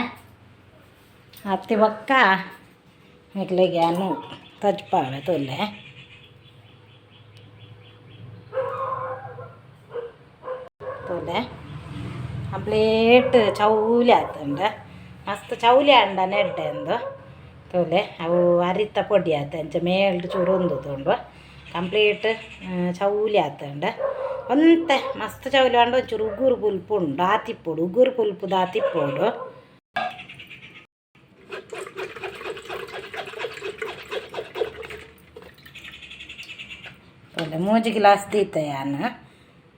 Speaker 1: ಅತ್ತಿ ಬೊಕ್ಕ ನಿಕ್ಲೆಗ್ ಯಾನ್ ತೋಜಿಪಾವೆ ತೂಲೆ ತೂಲೆ ಕಂಪ್ಲೀಟ್ ಚೌಲಿ ಆತುಂಡು ಮಸ್ತ್ ಚೌಲಿ ಆಂಡನೆ ಎಡ್ಡೆ ಉಂದು ತೂಲೆ ಅವು ಅರಿತ ಪೊಡಿ ಆತ ಅಂಚ ಮೇಲ್ಡ್ ಚೂರು ಉಂದುದುಂಡು ಕಂಪ್ಲೀಟ್ ಚೌಲಿ ಆತುಂಡು ಒಂತೆ ಮಸ್ತ್ ಚೌಲಿ ಆಂಡ ಒಂಚೂರು ಉಗುರು ಪುಲ್ಪು ಉಂಡು ಆತಿಪ್ಪೊಡು ಉಗುರು ಪುಲ್ಪುದ ಆತಿಪ್ಪೊಡು ತೂಲೆ ಮೂಜಿ ಗ್ಲಾಸ್ ದೀತೆ ಯಾನ್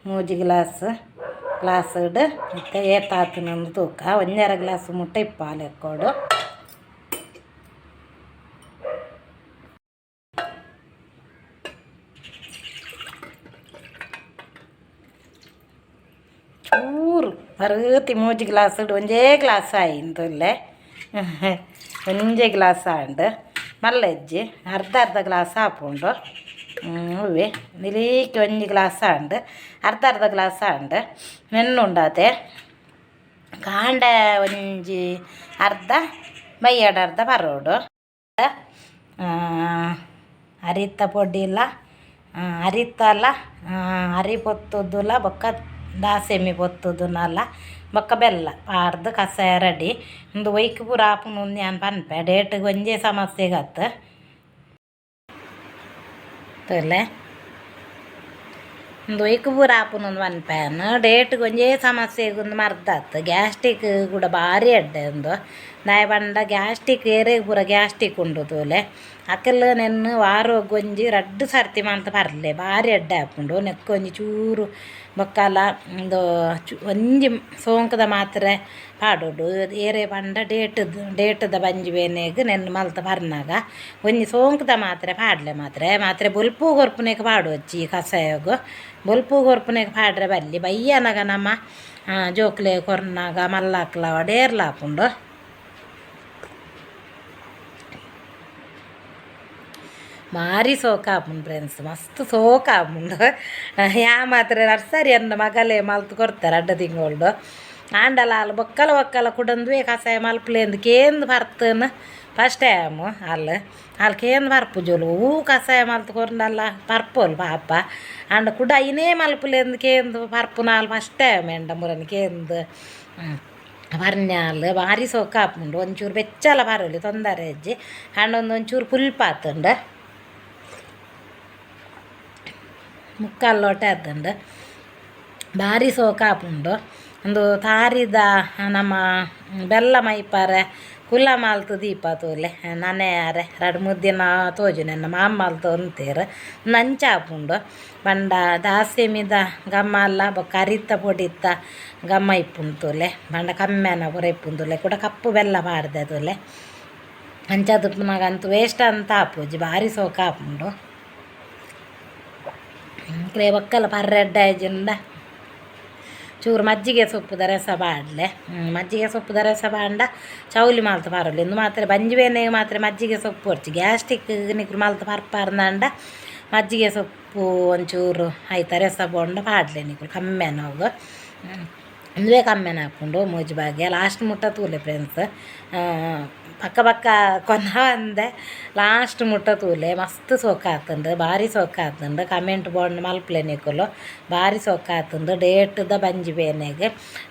Speaker 1: ಮೂಜಿ ಗ್ಲಾಸ್ ಗ್ಲಾಸ್ಡ್ ಇತ್ತೆ ಏತಾತುಂದು ತೂಕ ಒಂಜರೆ ಗ್ಲಾಸ್ ಮುಟ್ಟ ಇಪ್ಪ ಲೆಕ್ಕೊಡು ಚೂರು ಪರತಿ ಮೂಜಿ ಗ್ಲಾಸ್ ಒಂಜೇ ಗ್ಲಾಸ್ ಆಯಿನ್ ತೂಲೆ ಒಂಜೇ ಗ್ಲಾಸ್ ಆಂಡ್ ಮಲ್ಲ ಇಜ್ಜಿ ಅರ್ಧ ಅರ್ಧ ಗ್ಲಾಸ್ ಆಪುಂಡು ಉವ್ವೆ ನಿಲೀಕ್ ಒಂಜಿ ಗ್ಲಾಸ್ ಆಂಡ್ ಅರ್ಧ ಅರ್ಧ ಗ್ಲಾಸ್ ಆಂಡ್ ನೆನ್ನುಂಡಾತೆ ಕಾಂಡೆ ಒಂಜಿ ಅರ್ಧ ಬಯ್ಯಡ್ ಅರ್ಧ ಪರೋಡು ಅರಿತ ಪೊಡಿಲ ಅರಿತಲ ಅರಿ ಪೊತ್ತುದುಲ ಬೊಕ್ಕ ದಾಸೆಮಿ ಪೊತ್ತುದುನಲ ಬೊಕ್ಕ ಬೆಲ್ಲ ಪಾಡ್ದು ಕಷಾಯ ರೆಡಿ ಉಂದು ಒಯ್ಕ್ ಪೂರ ಆಪುಂಡು ಉಂದು ಯಾನ್ ಪನ್ಪೆ ಡೇಟ್ಗ್ ಒಂಜೇ ಸಮಸ್ಯೆಗತ್ತು ತೂಲೆ ಉಂದು ಒಯ್ಕ್ ಪೂರ ಆಪುಂಡು ಉಂದು ಪನ್ಪೆ ಯಾನ್ ಡೇಟ್ಗ್ ಒಂಜೇ ಸಮಸ್ಯೆಗ್ ಉಂದು ಮರ್ದಾತು ಗ್ಯಾಸ್ಟ್ರಿಕ್ ಕೂಡ ಬಾರಿ ಎಡ್ಡೆ ಉಂದು ದಾಯ ಪಂಡ ಗ್ಯಾಸ್ಟಿಕ್ ಏರೆಗ್ ಪೂರ ಗ್ಯಾಸ್ಟಿಕ್ ಉಂಡು ತೂಲೆ ಅಕಲ್ ನೆನ್ನ್ ವಾರೊಗು ಒಂಜಿ ರಡ್ಡ್ ಸರ್ತಿ ಮಲ್ತ್ ಪರ್ಲೆ ಬಾರಿ ಎಡ್ಡೆ ಆಪುಂಡು ನೆಕ್ಕ್ ಒಂಜಿ ಚೂರು ಬೊಕ್ಕಲ ಉಂದು ಒಂಜಿ ಸೋಂಕುದ ಮಾತ್ರೆ ಪಾಡೊಡು ಏರೆ ಪಂಡ ಡೇಟುದ ಬಂಜಿ ಬೇನೆಗ್ ನೆನ್ನ್ ಮಲ್ತ್ ಪರ್ನಾಗ ಒಂಜಿ ಸೋಂಕುದ ಮಾತ್ರೆ ಪಾಡ್ಲೆ ಮಾತ್ರೆ ಮಾತ್ರೆ ಬೊಲ್ಪು ಕೊರ್ಪುನೆಗ್ ಪಾಡೊಚ್ಚಿ ಕಷಾಯಗ್ ಬೊಲ್ಪು ಕೊರ್ಪುನೆಗ್ ಪಾಡ್ರೆ ಬಲ್ಲಿ ಬಯ್ಯನಗ ನಮ ಜೋಕ್ಲೆ ಕೊರ್ನಾಗ ಮಲ್ಲಾಕ್ಲ ಏರ್ಲ ಆಪುಂಡು. ಬಾರಿ ಸೋಕ ಆಪುಂಡು ಫ್ರೆಂಡ್ಸ್ ಮಸ್ತ್ ಸೋಕ ಆಪುಂಡು. ಯಾ ಮಾತ್ರ ನರ್ಸರಿ ಅನ್ನ ಮಗಲೇ ಮಲ್ತ್ ಕೊರ್ತಾರೆ ಅಡ್ಡ ತಿಂಗೊಳ್ಡು ಆಂಡಲ ಅಲ್ ಬೊಕ್ಕಲ ಬೊಕ್ಕಲ ಕುಡಂದುವೆ ಕಷಾಯ ಮಲ್ಪುಲೇಂದ್ ಕೇಂದ್ ಪರ್ತನ್ ಫಸ್ಟ್ ಟೈಮು ಅಲ್ ಅಲ್ ಕೇಂದ್ ಪರ್ಪುಜೊಲು ಹೂ ಕಷಾಯ ಮಲ್ತ್ ಕೊರ್ಂಡಲ್ಲ ಪರ್ಪೊಲು ಪಾಪ ಆಂಡ ಕುಡ ಐನೇ ಮಲ್ಪುಲೇಂದ್ ಕೇಂದ್ ಪರ್ಪುನ ಅಲ್ ಫಸ್ಟ್ ಟೈಮ್ ಎಂಡ ಮುರನಿ ಕೇಂದ್ ಪರ್ನ್ಯಾಲ್ ಬಾರಿ ಸೋಕ ಆಪುಂಡು. ಒಂಚೂರು ಬೆಚ್ಚಲ ಪರೊಲಿ ತೊಂದರೆ ಇಜ್ಜಿ ಆಂಡ ಒಂದೊಂಚೂರು ಪುಲ್ಪಾತುಂಡು ಮುಕ್ಕಾಲು ಲೋಟ ಆತುಂಡು ಬಾರಿ ಸೋಕ ಆಪುಂಡು. ಉಂದು ತಾರಿದ ನಮ ಬೆಲ್ಲ ಮೈಪಾರೆ ಕುಲ್ಲ ಮಲ್ತ್ ದೀಪ ತೂಲೆ ನನೆಯಾರೆ ರಡ್ಡ್ ಮೂಜಿ ದಿನ ತೋಜುನೆ ಎನ್ನ ಮಾಮ ಮಲ್ತೊಂತೆರ್ ಉಂದು ಅಂಚ ಆಪುಂಡು. ಪಂಡ ದಾಸೆಮಿದ ಗಮಲ ಬೊಕ್ಕ ಅರಿತ ಪೊಡಿತ ಗಮ ಇಪ್ಪುಂಡು ತೂಲೆ ಪಂಡ ಕಮ್ಮೆನ ಪೂರ ಇಪ್ಪುಂಡು ತೂಲೆ ಕುಡ ಕಪ್ಪು ಬೆಲ್ಲ ಪಾಡ್ದೆ ತೂಲೆ ಅಂಚಾದ್ ಉಪ್ಪುನಗ ಅಂತು ವೇಸ್ಟ್ ಅಂತ ಆಪುಜಿ ಬಾರಿ ಸೋಕ ಆಪುಂಡು. ಬೊಕ್ಕಲ ಪರ್ರೆಡ್ಡೆ ಆಯಿಜಿಂಡ ಚೂರು ಮಜ್ಜಿಗೆ ಸೊಪ್ಪುದ ರಸ ಪಾಡ್ಲೆ ಮಜ್ಜಿಗೆ ಸೊಪ್ಪುದ ರಸ ಪಾಂಡ ಚೌಲಿ ಮಲ್ತ್ ಪರೊಲಿ ಉಂದು ಮಾತ್ರ ಬಂಜಿ ಬೇನೆಗ್ ಮಾತ್ರ ಮಜ್ಜಿಗೆ ಸೊಪ್ಪು ಬೊಡ್ಚಿ ಗ್ಯಾಸ್ಟಿಕ್ ನಿಕುಲು ಮಲ್ತ್ ಪರ್ಪಾರ್ಂದಾಂಡ ಮಜ್ಜಿಗೆ ಸೊಪ್ಪು ಒಂಚೂರು ಐತ ರಸ ಬೋಂಡ ಪಾಡ್ಲೆ ನಿಕುಲು ಕಮ್ಮೆನ ಅವು ಉಂದುವೇ ಕಮ್ಮೆನ ಆಪುಂಡು ಮೂಜಿ ಬಾಗೆ ಲಾಸ್ಟ್ ಮುಟ್ಟ ತೂಲೆ ಫ್ರೆಂಡ್ಸ್ ಪಕ್ಕ ಪಕ್ಕ ಕೊನವಂದೆ ಲಾಸ್ಟ್ ಮುಟ್ಟ ತೂಲೆ ಮಸ್ತ್ ಸೋಕ ಆತುಂಡು ಬಾರಿ ಸೋಕ ಆತುಂಡು. ಕಮೆಂಟ್ ಬೋಂಡ್ ಮಲ್ಪುಲೆ ನಿಕುಲು ಬಾರಿ ಸೋಕ ಆತುಂಡು. ಡೇಟುದ ಬಂಜಿ ಬೇನೆಗ್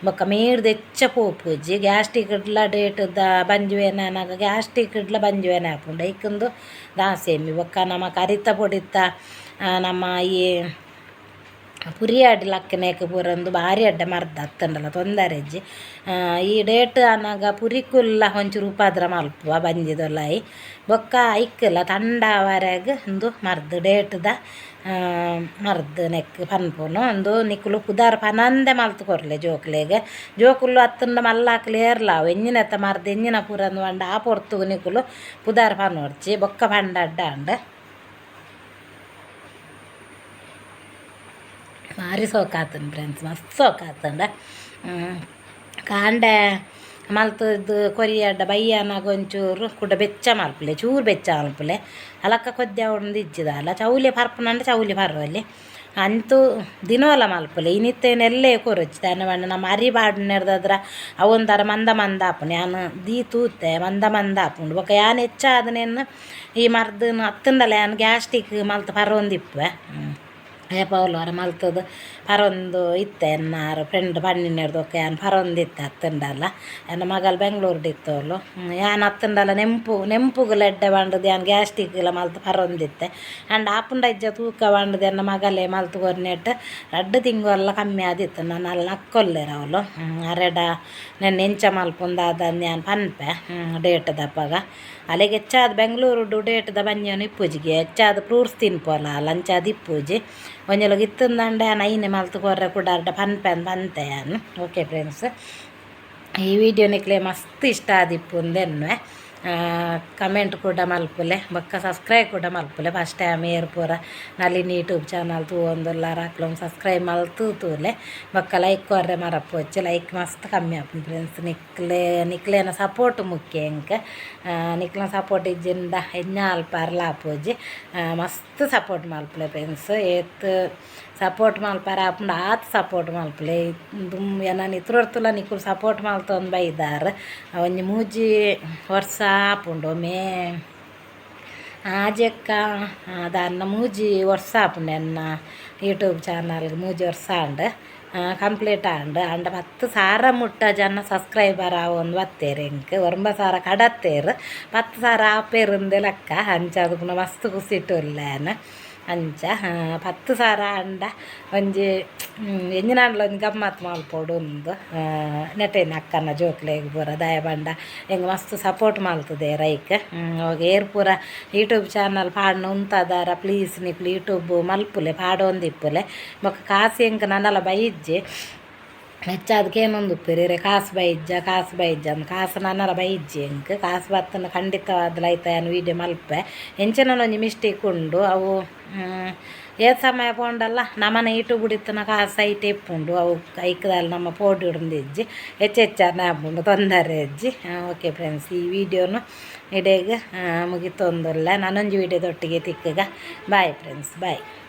Speaker 1: ಬೊಕ್ಕ ಮೀರ್ದ್ ಎಚ್ಚ ಪೋಪುಜಿ ಗ್ಯಾಸ್ಟಿಕ್ ಡ್ಲ ಡೇಟುದ ಬಂಜಿ ಬೇನೆ ಆನಗ ಗ್ಯಾಸ್ಟಿಕ್ ಡ್ಲ ಬಂಜಿ ಬೇನೆ ಆಪುಂಡು. ಐಕುಂದು ದಾಸೆಮಿ ಬೊಕ್ಕ ನಮಕ್ ಅರಿತ ಪೊಡಿತ ನಮ್ಮ ಈ ಪುರಿಯಾಡ್ ಲಕ್ಕನೆಕ್ ಪೂರ ಉಂದು ಬಾರಿ ಎಡ್ಡೆ ಮರ್ದ್ ಅತ್ತುಂಡಲ ತೊಂದರೆ ಇಜ್ಜಿ. ಈ ಡೇಟ್ ಆನಗ ಪುರಿಕುಲ್ಲ ಒಂಚೂರು ಉಪದ್ರ ಮಲ್ಪುವ ಬಂಜಿದೊಲಾಯಿ ಬೊಕ್ಕ ಐಕ್ಲ ತಂಡ ಆವರೆಗ್ ಉಂದು ಮರ್ದ್ ಡೇಟುದ ಮರ್ದ್ ನೆಕ್ ಪನ್ಪುನು. ಉಂದು ನಿಕುಲು ಪುದರ್ ಪನಂದೆ ಮಲ್ತ್ ಕೊರ್ಲೆ ಜೋಕ್ಲೆಗ್ ಜೋಕುಲು ಅತ್ತುಂಡ ಮಲ್ಲಾಕ್ಲು ಏರ್ಲ ಆವು ಎಂಜಿನೆತ್ತ ಮರ್ದ್ ಎಂಜಿನ ಪೂರ ಅಂದ್ ಪಂಡ ಆ ಪೊರ್ತುಗು ನಿಕುಲು ಪುದರ್ ಪನೊಡ್ಚಿ ಬೊಕ್ಕ ಪಂಡ ಅಡ್ಡ ಆಂಡ್. ಬಾರಿ ಸೋಕಾತುಂಡು ಫ್ರೆಂಡ್ಸ್ ಮಸ್ತ್ ಸೋಕಾತುಂಡು. ಕಾಂಡೆ ಮಲ್ತುದು ಕೊರಿಯಡ್ಡ ಬಯ್ಯಾನಾಗ ಒಂಚೂರು ಕುಡ ಬೆಚ್ಚ ಮಲ್ಪುಲೆ ಚೂರು ಬೆಚ್ಚ ಮಲ್ಪುಲೆ ಅಲಕ್ಕ ಕೊದ್ಯ ಉಂದು ಇಜ್ಜಿದಾಲ ಚೌಲಿ ಪರ್ಪುನಂಡ ಚೌಲಿ ಪರ್ವಲಿ ಅಂತೂ ದಿನೋಲ ಮಲ್ಪುಲೆ ಇನಿತ್ತೆ ಎಲ್ಲೇ ಕೊರೊಚ್ಚಿ ದಾನೆ ಪಂಡ ನಮ ಅರಿ ಪಾಡುನೆರ್ದಾದ್ರ ಅವೊಂಥರ ಮಂದ ಮಂದ ಆಪುಂಡು ಯಾನ್ ದೀ ತೂತೆ ಮಂದ ಮಂದ ಆಪುಂಡು. ಬೊಕ್ಕ ಯಾನ್ ಹೆಚ್ಚಾದ್ ನೆನ್ ಈ ಮರ್ದನ್ ಅತ್ತುಂಡಲ ಯಾನ್ ಗ್ಯಾಸ್ಟಿಕ್ ಮಲ್ತ್ ಪರೊಂದಿಪ್ಪುವೆ ಏಪ ಅವ್ಲು ಮಲ್ತುದು ಪರೊಂದು ಇತ್ತೆ ಎನ್ನಾರು ಫ್ರೆಂಡ್ ಪನ್ನಿನೆರ್ದ್ ಯಾನ್ ಪರೊಂದಿತ್ತೆ ಅತ್ತುಂಡಲ. ಎನ್ನ ಮಗಲ್ ಬೆಂಗ್ಳೂರ್ಡ್ ಇತ್ತೋಲು ಯಾನ್ ಅತ್ತುಂಡಲ ನೆಂಪುಗುಲ ಎಡ್ಡೆ ಪಂಡುದು ಯಾನ್ ಗ್ಯಾಸ್ಟಿಕ್ಲ ಮಲ್ತ್ ಪರೊಂದಿತ್ತೆ. ಆಂಡ ಆಪುಂಡ ಇಜ್ಜ ತೂಕ ಪಂಡುದು ಎನ್ನ ಮಗಲೇ ಮಲ್ತ್ ಕೊರ್ನೆಟ್ ರಡ್ಡ್ ತಿಂಗೊಲ್ಲ ಕಮ್ಮಿ ಆದಿತ್ತು. ನನ ಅಲ್ ನಕ್ಕೊಲ್ಲೆರ್ ಅವ್ಲು ಅರೆಡ ನೆನ್ ಎಂಚ ಮಲ್ಪುಂದು ದಾದ ಯಾನ್ ಪನ್ಪೆ ಡೇಟುದಪಗ. ಅಲೆಗ್ ಹೆಚ್ಚಾದ್ ಬೆಂಗ್ಳೂರುಡು ಡೇಟುದ ಬಂಜಿನ ಇಪ್ಪುಜಿಗೆ ಹೆಚ್ಚಾದ್ ಫ್ರೂಟ್ಸ್ ತಿನ್ಪೊಲ ಅಲ್ ಅಂಚಾದ್ ಇಪ್ಪುಜಿ ಒಂಜೊಲಗ ಇತ್ತುಂದಾಂಡ ಯಾನ್ ಐನೆ ಮಲ್ತ್ ಕೊರ್ರೆ ಕುಡಾರ್ಡ ಪನ್ಪೆ ಪಂತೆ ಯಾನ್. ಓಕೆ ಫ್ರೆಂಡ್ಸ್ ಈ ವಿಡಿಯೋ ನಿಕ್ಲೆ ಮಸ್ತ್ ಇಷ್ಟ ಆದಿಪ್ಪುಂದು ಎನ್ನುವೆ. ಕಮೆಂಟ್ ಕೂಡ ಮಲ್ಪುಲೆ ಬೊಕ್ಕ ಸಬ್ಸ್ಕ್ರೈಬ್ ಕೂಡ ಮಲ್ಪುಲೆ. ಫಸ್ಟ್ ಟೈಮ್ ಏರ್ ಪೂರ ನಳಿನಿ ಯೂಟ್ಯೂಬ್ ಚಾನಲ್ ತೂವೊಂದುಲ್ಲಾರ್ ಅಕ್ಲು ಸಬ್ಸ್ಕ್ರೈಬ್ ಮಲ್ತು ತೂಲೆ ಬೊಕ್ಕ ಲೈಕ್ ಕೊರ್ರೆ ಮರಪೊಚ್ಚಿ. ಲೈಕ್ ಮಸ್ತ್ ಕಮ್ಮಿ ಆಪುಂಡು ಫ್ರೆಂಡ್ಸ್. ನಿಕ್ಲೆನ ಸಪೋರ್ಟ್ ಮುಖ್ಯ ಎಂಕ್ ನಿಕ್ಲೆನ ಸಪೋರ್ಟ್ ಇಜ್ಜಿಂಡ ಎಂಚ ಅಲ್ಪ ಆಪುಜಿ. ಮಸ್ತ್ ಸಪೋರ್ಟ್ ಮಲ್ಪುಲೆ ಫ್ರೆಂಡ್ಸ್ ಏತ್ ಸಪೋರ್ಟ್ ಮಲ್ಪರೆ ಆಪುಂಡು ಆತ್ ಸಪೋರ್ಟ್ ಮಲ್ಪುಲೆ. ದುಂಬು ಎನನ್ ಇತ್ರೊರ್ತುಲ ನಿಕುಲು ಸಪೋರ್ಟ್ ಮಲ್ತೊಂದು ಬೈದಾರ್ ಒಂಜಿ ಮೂಜಿ ವರ್ಸ ಆಪುಂಡು ಮೇ ಆಜೆಕ್ಕ ದಾನ್ನ ಮೂಜಿ ವರ್ಸ ಆಪುಂಡು ಎನ್ನ ಯೂಟ್ಯೂಬ್ ಚಾನಲ್ಗ್ ಮೂಜಿ ವರ್ಸ ಆಂಡ್ ಕಂಪ್ಲೀಟ್ ಆಂಡ್. ಆಂಡ 10,000 ಮುಟ್ಟ ಜನ ಸಬ್ಸ್ಕ್ರೈಬರ್ ಆವೊಂದು ಬತ್ತೆರ್ ಎಂಕ್ 9,000 ಕಡತ್ತೇರ್ 10,000 ಆಪೇರ್ ಉಂದೆ ಲೆಕ್ಕ ಅಂಚಾದ್ ಪುನ ಮಸ್ತ್ ಖುಷಿಟ್ ಉಲ್ಲೆ ಯಾನ್. ಅಂಚ 10,000 ಆಂಡ ಒಂಜಿ ಎಂಜಿನಾಂಡಲ ಒಂಜಿ ಗಮ್ಮತ್ ಮಲ್ಪೊಡು ಉಂದು ನೆಟೇನೆ ಅಕ್ಕನ ಜೋಕ್ಲೆಗ್ ಪೂರ ದಾಯೆ ಪಂಡ ಎಂಕ್ ಮಸ್ತ್ ಸಪೋರ್ಟ್ ಮಲ್ತುದೇರ್ ಐಕ್. ಏರ್ ಪೂರ ಯೂಟ್ಯೂಬ್ ಚಾನಲ್ ಪಾಡ್ನ ಉಂತದಾರ ಪ್ಲೀಸ್ ನಿಕ್ಲು ಯೂಟ್ಯೂಬ್ ಮಲ್ಪುಲೆ ಪಾಡೊಂದಿಪ್ಪುಲೆ ಬೊಕ ಕಾಸ್ ಎಂಕ್ ನನಲ ಬೈಜ್ಜಿ. ಹೆಚ್ಚಾದ್ ಕೇನೊಂದುಪ್ಪೆರ್ ಇರೆ ಕಾಸ್ ಬೈಜ್ಜ ಕಾಸ್ ಬೈಜ್ಜ ಅಂದ್. ಕಾಸ್ ನನಲ ಬೈಜ್ಜಿ ಎಂಕ್. ಕಾಸ್ ಬತ್ತುಂಡ ಖಂಡಿತವಾದ್ಲ ಐತ ಯಾನ್ ವೀಡಿಯೋ ಮಲ್ಪೆ. ಎಂಚಿನ ಒಂಜಿ ಮಿಸ್ಟೇಕ್ ಉಂಡು ಅವು ಏತ್ ಸಮಯ ಪೋಂಡಲ ನಮನ ಯೂಟ್ಯೂಬ್ ಇತ್ತಿನ ಕಾಸ್ ಐಟೆ ಇಪ್ಪುಂಡು. ಅವು ಐಕ್ ದಾಲ ನಮ್ಮ ಪೋಡಿಯುಂದಿಜ್ಜಿ ಹೆಚ್ಚು ಹೆಚ್ಚಾನೆ ಆಪುಂಡು ತೊಂದರೆ ಇಜ್ಜಿ. ಓಕೆ ಫ್ರೆಂಡ್ಸ್, ಈ ವಿಡಿಯೋನು ಇಡೆಗ್ ಮುಗಿತೊಂದುಲ್ಲೆ. ನನೊಂಜಿ ವೀಡಿಯೋದೊಟ್ಟಿಗೆ ತಿಕ್ಕುಗ. Bye friends, bye.